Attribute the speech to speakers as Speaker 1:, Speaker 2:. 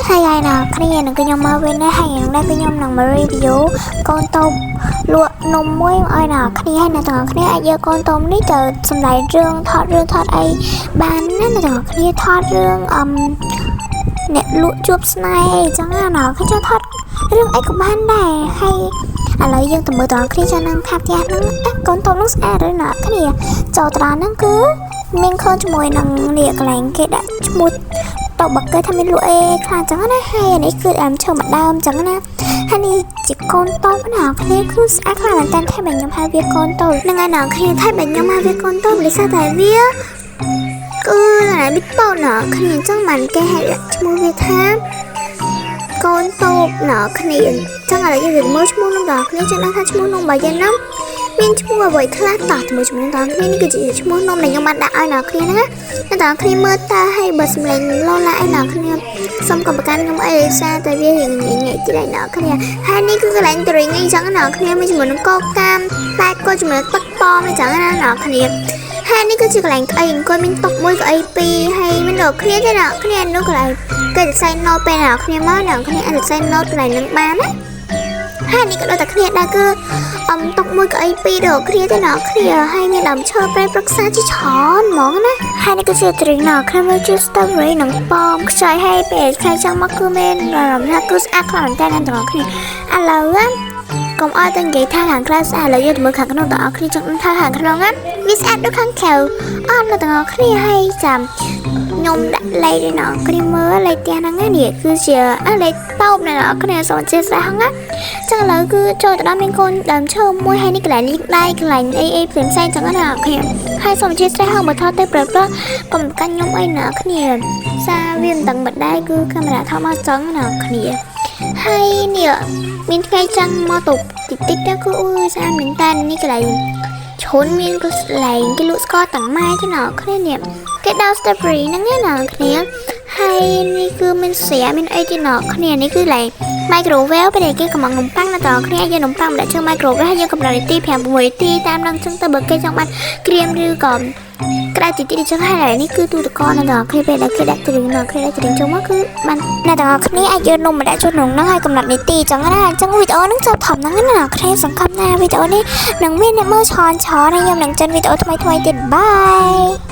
Speaker 1: ហើយហើយណាគ្នានឹងគឺខ្ញុំមកវិញដែរហើយនឹងដែរគឺខ្ញុំនឹងមក review កូនតូបលក់នំមួយឲ្យណាគ្នាហើយអ្នកទាំងអស់គ្នាអាចយកកូនតូបនេះទៅសម្ដែងរឿងថតរឿងថតអីបានណាអ្នកទាំងអស់គ្នាថតរឿងអឹមអ្នកលក់ជួបស្នេហ៍អីចឹងណាណាគេចង់ថតរឿងអីក៏បានដែរហើយឥឡូវយើងទៅមើលទាំងអស់គ្នាចាំនឹងខាប់ផ្ទះហ្នឹងអះកូនតូបនោះស្អាតឬណាគ្នាចូលទៅដល់ហ្នឹងគឺមានឃើញជាមួយនឹងនេះកន្លែងគេដាក់ឈ្មោះ តបបកគេថាមានលក់អេខ្លះចឹងណាហើយអានេះគឺដើមឈើមួយដើមចឹងណាហើយនេះជាកូនតូបណាគ្នាគឺស្អាតខ្លាំងមែនតើថែមខ្ញុំហៅវាកូនតូបហ្នឹងហើយណាគ្នាថែមខ្ញុំហៅវាកូនតូបដោយសារតែវាគឺណែប៊ីតូណាគ្នាអញ្ចឹងបានគេហៅឈ្មោះវាថាកូនតូបណាគ្នាអញ្ចឹងឥឡូវយើងទៅមើលឈ្មោះនោះដល់គ្នាចឹងដឹងថាឈ្មោះនោះរបស់យើងហ្នឹងមានឈ្មោះអ្វីខ្លះតោះទៅមើលឈ្មោះនោះដល់គ្នានេះគឺជាឈ្មោះនំដែលខ្ញុំបានដាក់ឲ្យដល់គ្នាហ្នឹងណា អ្នកទាំងគ្នាមើលតើឲ្យបើសម្លេងឡូឡាអីអ្នកគ្នាសុំកុំប្រកាន់ខ្ញុំអីដោយសារតែវារៀងញ៉ៃញ៉ៃតិចឯអ្នកគ្នាហើយនេះគឺកន្លែង drink អីចឹងអ្នកគ្នាមានជាមួយនឹងកូកាមតែក៏ជាមួយទឹកប៉មអីចឹងណាអ្នកគ្នាហើយនេះគឺជាកន្លែងក្អីអង្គុយមានតុមួយកៅអីពីរហើយមានដល់គ្នាទេអ្នកគ្នានោះកន្លែងគេសរសេរ note ពេលអ្នកគ្នាមកអ្នកគ្នាអាចសរសេរ note កន្លែងនឹងបានណាហើយនេះក៏ដូចតែគ្នាដែរគឺអំតុកមួយកៅអីពីរដល់គ្នាទេអ្នកគ្នាហើយមានដើមឈើប្រែប្រឹក្សាជាច្រើនហ្មងណាហើយនេះគឺជា drink ណាគ្នាមើលជា strawberry និងប៉មខ្ចីហើយពេលថ្ងៃចង់មកគឺមានអារម្មណ៍ថាគឺស្អាតខ្លាំងមែនតើអ្នកទាំងអស់គ្នាឥឡូវកុំឲ្យតែនិយាយថាខាងក្រៅស្អាតឥឡូវយើងទៅមើលខាងក្នុងទាំងអស់គ្នាចង់ដឹងថាខាងក្នុងណាវាស្អាតដូចខាងក្រៅអត់អ្នកទាំងអស់គ្នាហើយចាំខ្ញុំដាក់លេខឲ្យអ្នកគ្នាមើលលេខផ្ទះហ្នឹងណានេះគឺជាលេខតោបអ្នកគ្នាសូមអធិស្ឋានហ្នឹងណាចឹងឥឡូវគឺចូលទៅដល់មានកូនដើមឈើមួយហើយនេះកន្លែងលាងដៃកន្លែងអីអីផ្សេងផ្សេងចឹងណាអ្នកគ្នាហើយសូមអធិស្ឋានហើយបើថតទៅប្រព្រឹត្តកុំកាន់ខ្ញុំអីណាគ្នាសាវាមិនដឹងបដែរគឺកាមេរ៉ាថតមកចឹងណាគ្នាហើយនេះមានថ្ងៃចាំងមកទៅតិចតិចទៅគឺអូយស្អាតមែនតើនេះកន្លែងឈុនមានកន្លែងគេលក់ស្ករតាំងម៉ែទេណាគ្នានេះគេដោ strawberry ហ្នឹងណាគ្នាហើយនេះគឺមានស្រាមានអីទេណាគ្នានេះគឺកន្លែង microwave ពេលដែលគេកំងនំប៉័ងណាតើគ្នាយើងនំប៉័ងម្នាក់ជើង microwave ហើយយើងកំណត់នាទី5 6នាទីតាមនឹងចឹងទៅបើគេចង់បានក្រៀមឬក៏ក្តៅតិចតិចចឹងហើយនេះគឺទូទឹកកកណាតើគ្នាពេលដែលគេដាក់ទ្រីងណាគ្នាដាក់ទ្រីងចូលមកគឺបានណាតើគ្នាអាចយកនំមកដាក់ចូលក្នុងហ្នឹងហើយកំណត់នាទីចឹងណាអញ្ចឹងវីដេអូហ្នឹងចប់ធំហ្នឹងណាគ្នាសង្ឃឹមថាវីដេអូនេះនឹងមានអ្នកមើលច្រើនច្រើនហើយខ្ញុំនឹងចិនវីដេអូថ្មីៗទៀត bye.